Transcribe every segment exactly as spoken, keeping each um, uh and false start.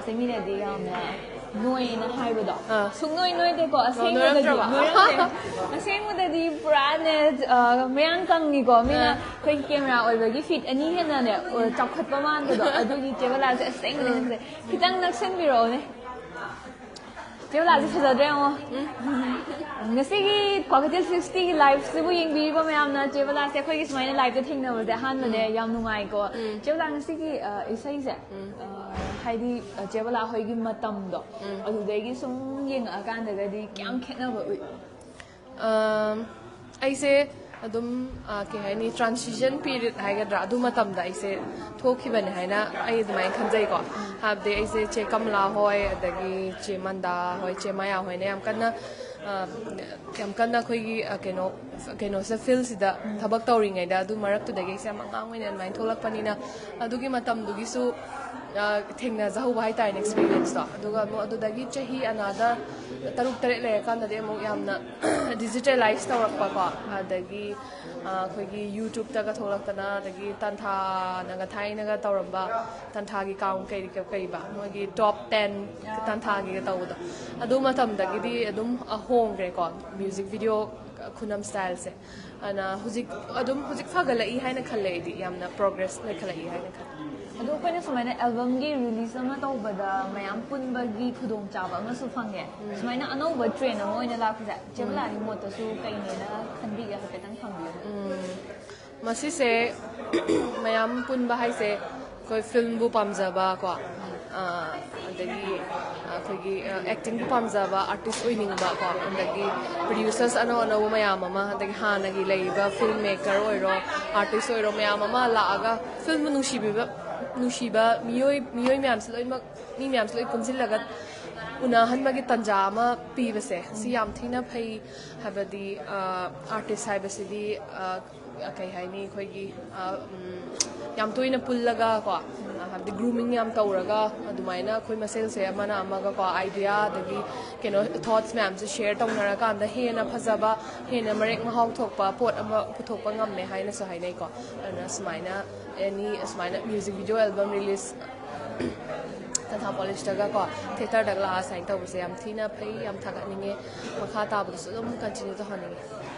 ꯁꯦ ꯃꯤꯅꯗꯤ ꯌꯥꯝꯅ ꯅꯣꯏꯅ ꯍꯥꯏꯕꯗꯣ ꯑꯥ꯫ ꯁꯨꯡꯅꯣꯏ ꯅꯣꯏꯗꯦꯀꯣ꯫ ꯑꯁꯦꯡꯕꯗꯗꯤ ꯅꯣꯏꯔꯝꯗ꯭ꯔꯕ? ꯅꯣꯏꯔꯝꯗꯦ꯫ ꯑꯁꯦꯡꯕꯗꯗꯤ ꯄꯨꯔꯥꯅꯦ, ꯑ, ꯃꯌꯥꯡ ꯀꯪꯉꯤꯀꯣ꯫ ꯃꯤꯅ ꯑꯥ꯫ ꯑꯩꯈꯣꯏꯒꯤ ꯀꯦꯃꯦꯔꯥ ꯑꯣꯏꯕꯒꯤ ꯐꯤꯠ ꯑꯅꯤ ꯍꯦꯟꯅꯅꯦ, ꯑ, ꯆꯥꯎꯈꯠꯄ ꯃꯥꯟꯕꯗꯣ꯫ ꯑꯗꯨꯒꯤ ꯆꯦ ꯕꯂꯥꯁꯦ ꯑꯁꯦꯡꯕꯗꯤ ꯈꯪꯗꯦ꯫ ꯈꯤꯇꯪ ꯅꯛꯁꯟꯕꯤꯔꯛꯑꯣꯅꯦ꯫ ꯆꯦ ꯕꯂꯥꯁꯦ ꯐꯖꯗ꯭ꯔꯦ ꯌꯦꯡꯉꯣ꯫ ꯉꯁꯤꯒꯤ ꯀ꯭ꯋꯥꯀꯩꯊꯦꯜ ꯊ꯭ꯔꯤ ꯁꯤꯛꯁꯇꯤꯒꯤ ꯂꯥꯏꯐꯁꯤꯕꯨ ꯌꯦꯡꯕꯤꯔꯤꯕ ꯃꯌꯥꯝꯅ ꯆꯦ ꯕꯂꯥꯁꯦ ꯑꯩꯈꯣꯏꯒꯤ ꯁꯨꯃꯥꯏꯅ ꯂꯥꯏꯐꯇ ꯊꯦꯡꯅꯕꯁꯦ ꯑꯍꯥꯟꯕꯅꯦ꯫ ꯌꯥꯝ ꯅꯨꯡꯉꯥꯏꯀꯣ꯫ ꯆꯦ ꯕꯂꯥ, ꯉꯁꯤꯒꯤ, ꯑ, ꯏꯁꯩꯁꯦ, ꯑ, ꯍꯥꯏꯗꯤ, ꯑ, ꯆꯦ ꯕꯂꯥ ꯍꯣꯏꯒꯤ ꯃꯇꯝꯗꯣ, ꯑꯗꯨꯗꯒꯤ ꯁꯨꯝ ꯌꯦꯡꯉꯛꯑꯀꯥꯟꯗꯒꯗꯤ ꯀꯌꯥꯝ ꯈꯦꯠꯅꯕ ꯎꯏ? ꯑꯝ, ꯑꯩꯁꯦ ꯑꯗꯨꯝ, ꯑ, ꯀꯩ ꯍꯥꯏꯅꯤ, ꯇ꯭ꯔꯥꯟꯁꯤꯁꯟ ꯄꯤꯔꯤꯌꯠ ꯍꯥꯏꯒꯗ꯭ꯔꯥ, ꯑꯗꯨ ꯃꯇꯝꯗ ꯑꯩꯁꯦ ꯊꯣꯛꯈꯤꯕꯅꯦ ꯍꯥꯏꯅ ꯑꯩ ꯑꯗꯨꯃꯥꯏꯅ ꯈꯟꯖꯩꯀꯣ꯫ ꯍꯥꯏꯕꯗꯤ ꯑꯩꯁꯦ ꯆꯦ ꯀꯃꯂꯥ ꯍꯣꯏ, ꯑꯗꯒꯤ ꯆꯦ ꯃꯟꯗꯥ ꯍꯣꯏ, ꯆꯦ ꯃꯥꯌꯥ ꯍꯣꯏꯅ ꯌꯥꯝ ꯀꯟꯅ, ꯑ, ꯌꯥꯝ ꯀꯟꯅ ꯑꯩꯈꯣꯏꯒꯤ, ꯑ, ꯀꯩꯅꯣ, ꯀꯩꯅꯣꯁꯦ, ꯐꯤꯜꯁꯤꯗ ꯊꯕꯛ ꯇꯧꯔꯤꯉꯩꯗ, ꯑꯗꯨ ꯃꯔꯛꯇꯨꯗꯒꯤ ꯑꯩꯁꯦ ꯌꯥꯝ ꯑꯉꯥꯡ ꯑꯣꯏꯅ ꯑꯗꯨꯃꯥꯏꯅ ꯊꯣꯛꯂꯛꯄꯅꯤꯅ, ꯑꯗꯨꯒꯤ ꯃꯇꯝꯗꯨꯒꯤꯁꯨ, ꯑ, ꯊꯦꯡꯅꯖꯍꯧꯕ ꯍꯥꯏꯇꯥꯔꯦꯅꯦ, ꯑꯦꯛꯁꯄꯤꯔꯤꯌꯟꯁꯇꯣ꯫ ꯑꯗꯨꯒ ꯑꯃꯨꯛ ꯑꯗꯨꯗꯒꯤ ꯆꯍꯤ ꯑꯅꯥꯗ ꯇꯔꯨꯛ ꯇꯔꯦꯠ ꯂꯩꯔꯀꯥꯟꯗꯗꯤ ꯑꯃꯨꯛ ꯌꯥꯝꯅ ꯗꯤꯖꯤꯇꯦꯂꯥꯏꯁ ꯇꯧꯔꯛꯄꯀꯣ, ꯑꯗꯒꯤ, ꯑ, ꯑꯩꯈꯣꯏꯒꯤ ꯌꯨꯇ꯭ꯌꯨꯕꯇꯒ ꯊꯣꯛꯂꯛꯇꯅ, ꯑꯗꯒꯤ ꯇꯥꯟꯊꯥꯅꯒ ꯊꯥꯏꯅꯒ ꯇꯧꯔꯝꯕ ꯇꯥꯟꯊꯥꯒꯤ ꯀꯥꯎꯟ ꯀꯩ ꯀꯩꯕ, ꯃꯣꯏꯒꯤ ꯇꯣꯞ ꯇꯦꯟ ꯇꯥꯟꯊꯥꯒꯤꯒ ꯇꯧꯕꯗꯣ, ꯑꯗꯨ ꯃꯇꯝꯗꯒꯤꯗꯤ ꯑꯗꯨꯝ, ꯑ, ꯍꯣꯡꯈ꯭ꯔꯦꯀꯣ, ꯃ꯭ꯌꯨꯖꯤꯛ ꯚꯤꯗꯤꯑꯣ ꯈꯨꯅꯝ ꯁ꯭ꯇꯥꯏꯜꯁꯦ꯫ ꯑꯗꯨꯅ ꯍꯧꯖꯤꯛ ꯑꯗꯨꯝ ꯍꯧꯖꯤꯛ ꯐꯒꯠꯂꯛꯏ ꯍꯥꯏꯅ ꯈꯜꯂꯦ ꯑꯩꯗꯤ, ꯌꯥꯝꯅ ꯄ꯭ꯔꯣꯒ꯭ꯔꯦꯁ ꯂꯩꯈꯠꯂꯛꯏ ꯍꯥꯏꯅ ꯈꯜꯂꯦ꯫ ꯑꯗꯣ ꯑꯩꯈꯣꯏꯅ ꯁꯨꯃꯥꯏꯅ ꯑꯦꯜꯕꯝꯒꯤ ꯔꯤꯂꯤꯁ ꯑꯃ ꯇꯧꯕꯗ ꯃꯌꯥꯝ ꯄꯨꯟꯕꯒꯤ ꯈꯨꯗꯣꯡꯆꯥꯕ ꯑꯃꯁꯨ ꯐꯪꯉꯦ꯫ ꯁꯨꯃꯥꯏꯅ ꯑꯅꯧꯕ ꯇ꯭ꯔꯦꯟ ꯑꯃ ꯑꯣꯏꯅ ꯂꯥꯛꯄꯁꯦ ꯆꯦ ꯕꯂꯥꯒꯤ ꯃꯣꯠꯇꯁꯨ ꯀꯩꯅꯦꯅ ꯈꯟꯕꯤꯒꯦ, ꯍꯥꯏꯐꯦꯠꯇꯪ ꯊꯝꯕꯤꯌꯨ꯫ ꯃꯁꯤꯁꯦ ꯃꯌꯥꯝ ꯄꯨꯟꯕ ꯍꯥꯏꯁꯦ, ꯑꯩꯈꯣꯏ ꯐꯤꯜꯝꯕꯨ ꯄꯥꯝꯖꯕ ꯀꯣ, ꯑ, ꯑꯗꯒꯤ ꯑꯩꯈꯣꯏꯒꯤ, ꯑ, ꯑꯦꯛꯇꯤꯡꯕꯨ ꯄꯥꯝꯖꯕ, ꯑꯥꯔꯇꯤꯁ ꯑꯣꯏꯅꯤꯡꯕ ꯀꯣ, ꯑꯗꯒꯤ ꯄ꯭ꯔꯣꯗ꯭ꯌꯨꯁꯔꯁ ꯑꯅꯧ ꯑꯅꯧꯕ ꯃꯌꯥꯝ ꯑꯃ, ꯑꯗꯒꯤ ꯍꯥꯟꯅꯒꯤ ꯂꯩꯔꯤꯕ ꯐꯤꯜꯝ ꯃꯦꯀꯔ ꯑꯣꯏꯔꯣ, ꯑꯥꯔꯇꯤꯁ ꯑꯣꯏꯔꯣ, ꯃꯌꯥꯝ ꯑꯃ ꯂꯥꯛꯑꯒ ꯐꯤꯜꯝꯕꯨ ꯅꯨꯡꯁꯤꯕꯤꯕ, ꯅꯨꯡꯁꯤꯕ ꯃꯤꯑꯣꯏ, ꯃꯤꯑꯣꯏ ꯃꯌꯥꯝꯁꯦ ꯂꯣꯏꯅꯃꯛ, ꯃꯤ ꯃꯌꯥꯝꯁꯦ ꯂꯣꯏ ꯄꯨꯟꯁꯤꯜꯂꯒ ꯎꯅꯍꯟꯕꯒꯤ ꯇꯥꯟꯖꯥ ꯑꯃ ꯄꯤꯕꯁꯦ, ꯁꯤ ꯌꯥꯝ ꯊꯤꯅ ꯐꯩ꯫ ꯍꯥꯏꯕꯗꯤ, ꯑ, ꯑꯥꯔꯇꯤꯁ ꯍꯥꯏꯕꯁꯤꯗꯤ, ꯑ, ꯀꯩ ꯍꯥꯏꯅꯤ, ꯑꯩꯈꯣꯏꯒꯤ, ꯑ, ꯎꯝ, ꯌꯥꯝ ꯇꯣꯏꯅ ꯄꯨꯜꯂꯒ ꯀꯣ, ꯍꯥꯏꯕꯗꯤ ꯒ꯭ꯔꯨꯃꯤꯡ ꯌꯥꯝ ꯇꯧꯔꯒ, ꯑꯗꯨꯃꯥꯏꯅ ꯑꯩꯈꯣꯏ ꯃꯁꯦꯜꯁꯦ ꯑꯃꯅ ꯑꯃꯒ ꯀꯣ, ꯑꯥꯏꯗꯤꯌꯥ ꯑꯗꯒꯤ ꯀꯩꯅꯣ, ꯊꯣꯠꯁ ꯃꯌꯥꯝꯁꯦ ꯁꯤꯌꯔ ꯇꯧꯅꯔꯀꯥꯟꯗ ꯍꯦꯟꯅ ꯐꯖꯕ, ꯍꯦꯟꯅ ꯃꯔꯦꯛ ꯃꯍꯥꯎ ꯊꯣꯛꯄ ꯄꯣꯠ ꯑꯃ ꯄꯨꯊꯣꯛꯄ ꯉꯝꯃꯦ ꯍꯥꯏꯅꯁꯨ ꯍꯥꯏꯅꯩꯀꯣ꯫ ꯑꯗꯨꯅ ꯁꯨꯃꯥꯏꯅ ꯑꯦꯅꯤ ꯁꯨꯃꯥꯏꯅ ꯃ꯭ꯌꯨꯖꯤꯛ ꯚꯤꯗꯤꯑꯣ ꯑꯦꯜꯕꯝ ꯔꯤꯂꯤꯁ ꯁꯟꯊꯥ ꯄꯣꯂꯤꯁꯇꯒ ꯀꯣ ꯊꯤꯌꯦꯇꯔꯗꯒ ꯂꯥꯛꯑ ꯁꯥꯏꯟ ꯇꯧꯕꯁꯦ ꯌꯥꯝ ꯊꯤꯅ ꯐꯩ, ꯌꯥꯝ ꯊꯥꯒꯠꯅꯤꯡꯉꯦ꯫ ꯃꯈꯥ ꯇꯥꯕꯗꯁꯨ ꯑꯗꯨꯝ ꯀꯟꯇꯤꯅ꯭ꯌꯨ ꯇꯧꯍꯟꯅꯤꯡꯉꯦ꯫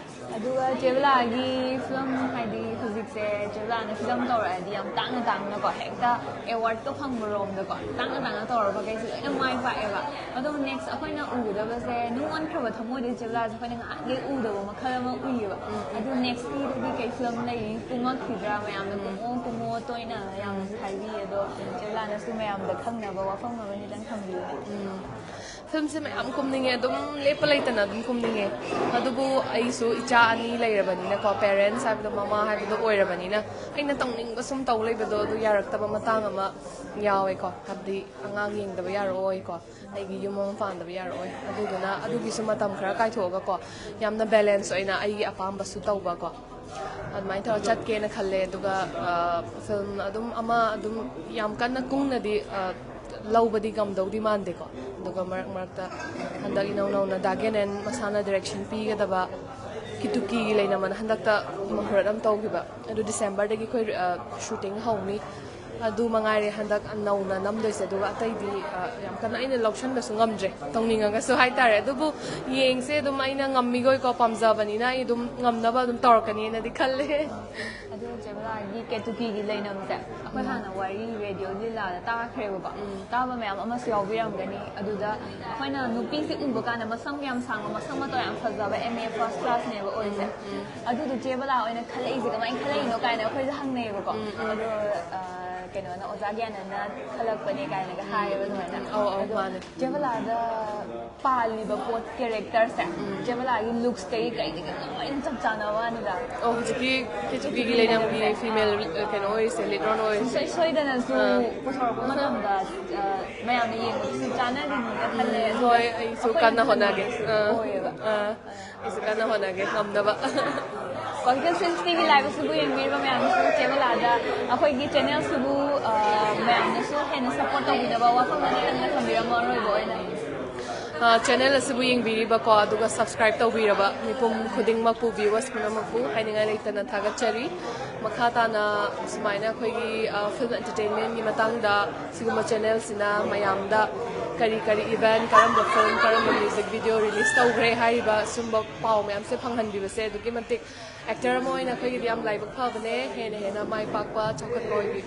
ꯑꯗꯨꯒ ꯆꯦ ꯕꯂꯥꯒꯤ ꯐꯤꯂꯝ, ꯍꯥꯏꯗꯤ ꯍꯧꯖꯤꯛꯁꯦ ꯆꯦ ꯕꯂꯥꯅ ꯐꯤꯂꯝ ꯇꯧꯔꯛꯑꯗꯤ ꯌꯥꯝ ꯇꯥꯡꯅ ꯇꯥꯡꯅꯀꯣ, ꯍꯦꯛꯇ ꯑꯦꯋꯥꯔꯗꯀ ꯐꯪꯕꯔꯣꯝꯗꯀꯣ, ꯇꯥꯡꯅ ꯇꯥꯡꯅ ꯇꯧꯔꯛꯄꯈꯩꯁꯦ ꯂꯣꯏꯅ ꯃꯥꯏ ꯄꯥꯛꯑꯦꯕ꯫ ꯑꯗꯣ ꯅꯦꯛꯁ ꯑꯩꯈꯣꯏꯅ ꯎꯒꯗꯕꯁꯦ, ꯅꯨꯡ ꯑꯣꯟꯈ꯭ꯔꯕ ꯊꯃꯣꯏꯗꯩ ꯆꯦ ꯕꯂꯥꯁꯦ ꯑꯩꯈꯣꯏꯅ ꯉꯥꯏꯍꯥꯛ ꯂꯩ ꯎꯗꯕ ꯃꯈꯜ ꯑꯃ ꯎꯏꯌꯦꯕ꯫ ꯎꯝ, ꯎꯝ꯫ ꯑꯗꯨ ꯅꯦꯛꯁꯀꯤꯗꯗꯤ ꯀꯩ ꯐꯤꯂꯝ ꯂꯩꯔꯤ? ꯀꯨꯝꯃꯛꯈꯤꯗ꯭ꯔꯥ? ꯃꯌꯥꯝꯅ ꯎꯝ꯫ "ꯀꯨꯝꯃꯣ, ꯀꯨꯝꯃꯣ" ꯇꯣꯏꯅ ꯌꯥꯝꯅꯁꯨ ꯍꯥꯏꯕꯤ꯫ ꯑꯗꯣ ꯆꯦ ꯕꯂꯥꯅꯁꯨ ꯃꯌꯥꯝꯗ ꯈꯪꯅꯕ ꯋꯥꯐꯝ ꯑꯃꯅꯤꯗꯪ ꯊꯝꯕꯤꯌꯨꯅꯦ꯫ ꯎꯝ꯫ ꯐꯤꯂꯝꯁꯦ ꯃꯌꯥꯝ ꯀꯨꯝꯅꯤꯡꯉꯦ, ꯑꯗꯨꯝ ꯂꯦꯞꯄ ꯂꯩꯇꯅ ꯑꯗꯨꯝ ꯀꯨꯝꯅꯤꯡꯉꯦ꯫ ꯑꯗꯨꯕꯨ ꯑꯩꯁꯨ ꯏꯆꯥ ꯑꯅꯤ ꯂꯩꯔꯕꯅꯤꯅꯀꯣ, ꯄꯦꯔꯦꯟꯁ ꯍꯥꯏꯕꯗꯣ, ꯃꯃꯥ ꯍꯥꯏꯕꯗꯣ ꯑꯣꯏꯔꯕꯅꯤꯅ, ꯑꯩꯅ ꯇꯧꯅꯤꯡꯕ ꯁꯨꯝ ꯇꯧ ꯂꯩꯕꯗꯣ, ꯑꯗꯨ ꯌꯥꯔꯛꯇꯕ ꯃꯇꯥꯡ ꯑꯃ ꯌꯥꯎꯋꯦꯀꯣ꯫ ꯍꯥꯏꯕꯗꯤ ꯑꯉꯥꯡ ꯌꯦꯡꯗꯕ ꯌꯥꯔꯛꯑꯣꯏꯀꯣ, ꯑꯩꯒꯤ ꯌꯨꯝ ꯑꯃ ꯄꯥꯟꯗꯕ ꯌꯥꯔꯛꯑꯣꯏ꯫ ꯑꯗꯨꯗꯨꯅ ꯑꯗꯨꯒꯤꯁꯨ ꯃꯇꯝ ꯈꯔ ꯀꯥꯏꯊꯣꯛꯑꯒꯀꯣ, ꯌꯥꯝꯅ ꯕꯦꯂꯦꯟꯁ ꯑꯣꯏꯅ ꯑꯩꯒꯤ ꯑꯄꯥꯝꯕꯁꯨ ꯇꯧꯕꯀꯣ, ꯑꯗꯨꯃꯥꯏꯅ ꯇꯧꯔ ꯆꯠꯀꯦꯅ ꯈꯜꯂꯦ꯫ ꯑꯗꯨꯒ, ꯑ, ꯐꯤꯂꯝ ꯑꯗꯨꯝ ꯑꯃ ꯑꯗꯨꯝ ꯌꯥꯝ ꯀꯟꯅ ꯀꯨꯡꯅꯗꯤ, ꯑ, ꯂꯧꯕꯗꯤ ꯉꯝꯗꯧꯗꯤ ꯃꯥꯟꯗꯦꯀꯣ꯫ ꯑꯗꯨꯒ ꯃꯔꯛ ꯃꯔꯛꯇ ꯍꯟꯗꯛ ꯏꯅꯧ ꯅꯧꯅ ꯗꯥꯒꯦꯟ ꯑꯦꯟ ꯃꯁꯥꯅ ꯗꯥꯏꯔꯦꯛꯁꯟ ꯄꯤꯒꯗꯕ ꯀꯤꯇꯨꯀꯤꯒꯤ ꯂꯩꯅꯝ ꯑꯅ ꯍꯟꯗꯛꯇ ꯃꯨꯍꯨꯔꯠ ꯑꯃ ꯇꯧꯈꯤꯕ, ꯑꯗꯨ ꯗꯤꯁꯦꯝꯕꯔꯗꯒꯤ ꯑꯩꯈꯣꯏ, ꯑ, ꯁꯨꯇꯤꯡ ꯍꯧꯅꯤ꯫ ꯑꯗꯨ ꯃꯉꯥꯏꯔꯦ ꯍꯟꯗꯛ ꯅꯧꯅ ꯅꯝꯗꯣꯏꯁꯦ꯫ ꯑꯗꯨꯒ ꯑꯇꯩꯗꯤ, ꯑ, ꯌꯥꯝ ꯀꯟꯅ ꯑꯩꯅ ꯂꯧꯁꯟꯕꯁꯨ ꯉꯝꯗ꯭ꯔꯦ, ꯇꯧꯅꯤꯡꯉꯒꯁꯨ ꯍꯥꯏꯇꯥꯔꯦ꯫ ꯑꯗꯨꯕꯨ ꯌꯦꯡꯁꯦ, ꯑꯗꯨꯝ ꯑꯩꯅ ꯉꯝꯃꯤꯈꯣꯏꯀꯣ, ꯄꯥꯝꯖꯕꯅꯤꯅ ꯑꯩ ꯑꯗꯨꯝ ꯉꯝꯅꯕ ꯑꯗꯨꯝ ꯇꯧꯔꯛꯀꯅꯤꯅꯗꯤ ꯈꯜꯂꯦ꯫ ꯑꯗꯨ ꯆꯦ ꯕꯂꯥꯒꯤ ꯀꯦꯇꯨꯀꯤꯒꯤ ꯂꯩꯅꯝꯁꯦ ꯑꯩꯈꯣꯏ ꯎꯝ꯫ ꯍꯥꯟꯅ ꯋꯥꯔꯤ ꯔꯦꯗꯤꯑꯣ ꯂꯤꯂꯥꯗ ꯇꯥꯈ꯭ꯔꯦꯕꯀꯣ꯫ ꯎꯝ꯫ ꯇꯥꯕ ꯃꯌꯥꯝ ꯑꯃꯁꯨ ꯌꯥꯎꯕꯤꯔꯝꯒꯅꯤ꯫ ꯑꯗꯨꯗ ꯑꯩꯈꯣꯏꯅ ꯅꯨꯄꯤꯁꯦ ꯎꯕ ꯀꯥꯟꯗ ꯃꯁꯝ ꯌꯥꯝ ꯁꯥꯡꯕ, ꯃꯁꯝ ꯃꯇꯧ ꯌꯥꯝ ꯐꯖꯕ, ꯑꯦꯝ ꯑꯦ ꯐꯥꯔꯁ ꯀ꯭ꯂꯥꯁꯅꯦꯕ ꯑꯣꯏꯔꯤꯁꯦ꯫ ꯎꯝ, ꯎꯝ꯫ ꯑꯗꯨꯗꯣ ꯆꯦ ꯕꯂꯥ ꯑꯣꯏꯅ ꯈꯜꯂꯛꯏꯁꯦ ꯀꯃꯥꯏꯅ ꯈꯜꯂꯛꯏꯅꯣ ꯀꯥꯏꯅ ꯑꯩꯈꯣꯏꯁꯦ ꯍꯪꯅꯩꯌꯦꯕꯀꯣ꯫ ꯎꯝ, ꯎꯝ꯫ ꯑꯗꯣ, ꯑ, ꯀꯩꯅꯣꯅ, ꯑꯣꯖꯥ ꯒ꯭ꯌꯥꯅꯟꯅ ꯈꯜꯂꯛꯄꯅꯦ ꯀꯥꯏꯅꯒ ꯍꯥꯏꯌꯦꯕ ꯑꯗꯨꯃꯥꯏꯅ꯫ ꯎꯝ, ꯑꯧ, ꯑꯧ, ꯑꯗꯣ ꯃꯥꯅꯦ꯫ ꯆꯦ ꯕꯂꯥꯗ ꯄꯥꯜꯂꯤꯕ ꯄꯣꯠ, ꯀꯦꯔꯦꯛꯇꯔꯁꯦ, ꯎꯝ꯫ ꯆꯦ ꯕꯂꯥꯒꯤ ꯂꯨꯛꯁꯇꯒꯤ ꯀꯩꯗꯒꯤ ꯂꯣꯏꯅ ꯆꯞ ꯆꯥꯟꯅꯕ ꯋꯥꯅꯤꯗ꯫ ꯑꯣ, ꯍꯧꯖꯤꯛꯀꯤ ꯀꯦꯇꯨꯀꯤꯒꯤ ꯂꯩꯅꯝꯒꯤ ꯐꯤꯃꯦꯜ, ꯑ, ꯀꯩꯅꯣ ꯑꯣꯏꯔꯤꯁꯦ, ꯂꯤꯗ ꯔꯣꯜ ꯑꯣꯏꯔꯤꯁꯦ꯫ ꯁꯨꯡꯁꯣꯏ ꯁꯣꯏꯗꯅꯁꯨ ꯑꯥ꯫ ꯄꯨꯊꯣꯔꯛꯄ ꯃꯇꯝꯗ, ꯑ, ꯃꯌꯥꯝꯅ ꯌꯦꯡꯕꯗꯁꯨ ꯆꯥꯟꯅꯒꯅꯤꯅ ꯈꯜꯂꯦ꯫ ꯎꯝ, ꯑꯗꯨꯒ ꯍꯣꯏ, ꯑꯩꯁꯨ ꯑꯩꯈꯣꯏ ꯀꯟꯅ ꯍꯣꯠꯅꯒꯦ꯫ ꯑꯥ, ꯑꯣꯏꯌꯦꯕ꯫ ꯑꯥ, ꯑꯩꯁꯨ ꯀꯟꯅ ꯍꯣꯠꯅꯒꯦ ꯉꯝꯅꯕ꯫ ꯀ꯭ꯔꯣꯅꯤꯀꯜ ꯐꯤꯜꯝꯁ ꯇꯤꯚꯤ ꯂꯥꯏꯚ ꯑꯁꯤꯕꯨ ꯌꯦꯡꯕꯤꯔꯤꯕ ꯃꯌꯥꯝꯁꯨ ꯆꯦ ꯕꯂꯥꯗ ꯑꯩꯈꯣꯏꯒꯤ ꯆꯦꯅꯦꯜꯁꯤꯕꯨ, ꯑ, ꯃꯌꯥꯝꯅꯁꯨ ꯍꯦꯟꯅ ꯁꯞꯄꯣꯔꯠ ꯇꯧꯕꯤꯅꯕ ꯋꯥꯐꯝ ꯑꯅꯤꯇꯪꯒ ꯊꯝꯕꯤꯔꯝꯃꯣ ꯑꯔꯣꯏꯕ ꯑꯣꯏꯅ꯫ ꯆꯦꯅꯦꯜ ꯑꯁꯤꯕꯨ ꯌꯦꯡꯕꯤꯔꯤꯕꯀꯣ, ꯑꯗꯨꯒ ꯁꯕꯁꯀ꯭ꯔꯥꯏꯕ ꯇꯧꯕꯤꯔꯕ ꯃꯤꯄꯨꯝ ꯈꯨꯗꯤꯡꯃꯛꯄꯨ, ꯚ꯭ꯌꯨꯋꯔꯁ ꯄꯨꯝꯅꯃꯛꯄꯨ ꯍꯥꯏꯅꯤꯡꯉꯥꯏ ꯂꯩꯇꯅ ꯊꯥꯒꯠꯆꯔꯤ꯫ ꯃꯈꯥ ꯇꯥꯅ ꯁꯨꯃꯥꯏꯅ ꯑꯩꯈꯣꯏꯒꯤ ꯐꯤꯜꯝ ꯑꯦꯟꯇꯔꯇꯦꯟꯃꯦꯟꯒꯤ ꯃꯇꯥꯡꯗ ꯁꯤꯒꯨꯝꯕ ꯆꯦꯅꯦꯜꯁꯤꯅ ꯃꯌꯥꯝꯗ ꯀꯔꯤ ꯀꯔꯤ ꯏꯚꯦꯟꯠ, ꯀꯔꯝꯕ ꯐꯤꯜꯝ, ꯀꯔꯝꯕ ꯃ꯭ꯌꯨꯖꯤꯛ ꯚꯤꯗꯤꯑꯣ ꯔꯤꯂꯤꯁ ꯇꯧꯈ꯭ꯔꯦ ꯍꯥꯏꯔꯤꯕ ꯁꯨꯝꯕ ꯄꯥꯎ ꯃꯌꯥꯝꯁꯦ ꯐꯪꯍꯟꯕꯤꯕꯁꯦ ꯑꯗꯨꯛꯀꯤ ꯃꯇꯤꯛ ꯑꯦꯛꯇꯔ ꯑꯃ ꯑꯣꯏꯅ ꯑꯩꯈꯣꯏꯒꯤꯗꯤ ꯌꯥꯝ ꯂꯥꯏꯕꯛ ꯐꯕꯅꯦ꯫ ꯍꯦꯟꯅ ꯍꯦꯟꯅ ꯃꯥꯏ ꯄꯥꯛꯄ, ꯆꯥꯎꯈꯠꯄ ꯑꯣꯏꯕꯤꯌꯨ꯫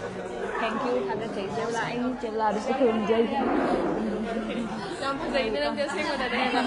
Thank you, ꯊꯥꯒꯠꯆꯩ ꯆꯦꯕꯂꯥ꯫ ꯑꯩ ꯆꯦꯕꯂꯥꯗꯁꯨ ꯈꯨꯔꯨꯝꯖꯔꯤ꯫ ꯌꯥꯝ ꯐꯖꯩꯅꯦ ꯅꯪꯗꯤ ꯑꯁꯦꯡꯕꯗꯅꯦ꯫